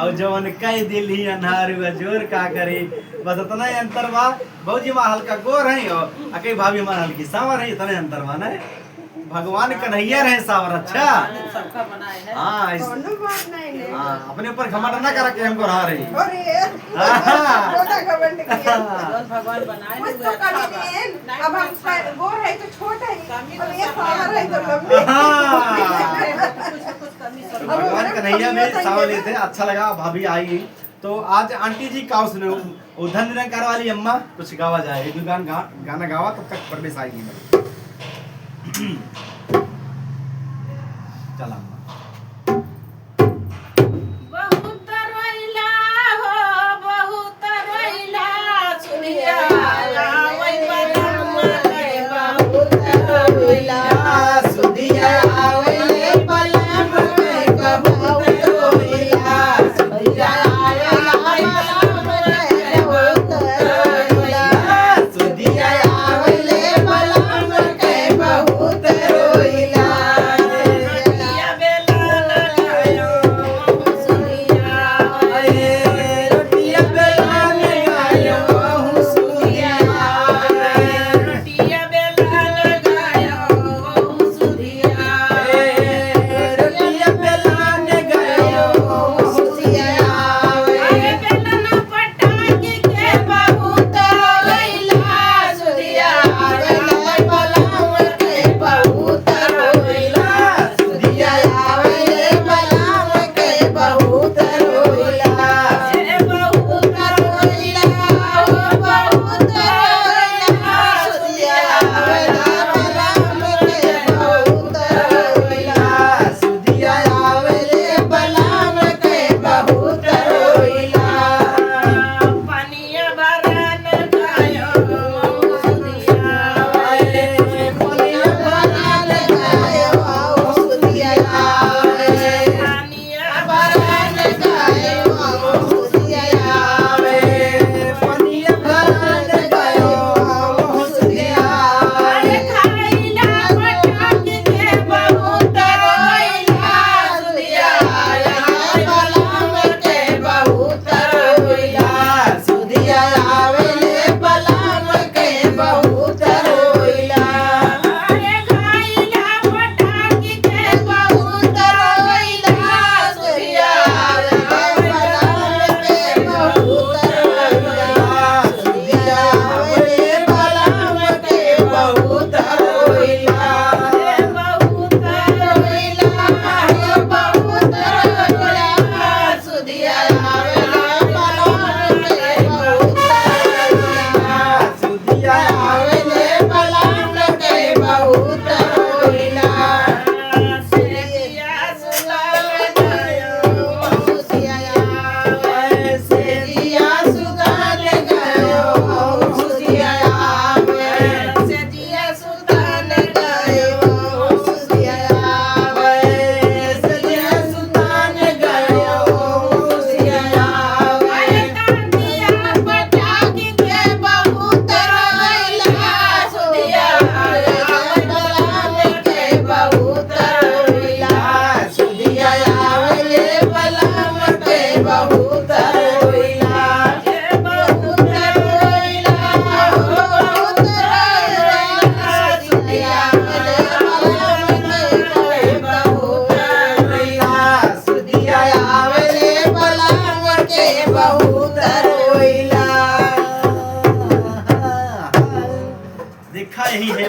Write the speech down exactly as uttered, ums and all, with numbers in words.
और जवन कह दिल ही अन्हार हुआ जोर का करी। बस इतना ही अंतर बा। भौजी हमार हल्का गोर है और अकई भाभी हमार हल्की सांवर है, इतना ही अंतर बा ना। भगवान कन्हैया रहे सांवर, अच्छा। भगवान ने सबका बनाए है। हाँ, इस, कौनो बात नहीं, नहीं। हाँ, अपने ऊपर घमंड ना करा के हमको रहा रही। अरे, हाँ। छोटा घमंड किया। जौन भगवान बनाए हैं, कुछ वो तो अच्छा कमी बा। नहीं, अब हम अच्छा बा। गोर है तो छोट है, कमी अब तो ये सब सावर है तो है। लंबी। हाँ। कुछ ना कुछ कमी सब तो भगवान कन्हैया में सावर लेते हैं, अच्छा लगा, भाभी आई। तो आज आंटी जी का उसने वो धन निरंकार वाली अम्मा कुछ गावा जाए, एक दो गान गा-, गाना गावा, तब तक परमेश आएगी। चला अम्मा। बहुत रोइला हो, बहुत रोइला, सुधिया आवै बलम के बहुत रोइला, सुधिया आवै बलम के बहुत रोइला, सुधिया आवै बलम के बहुत रोइला, सुधिया आवै बलम के बहुत रोइला। देखा यही है।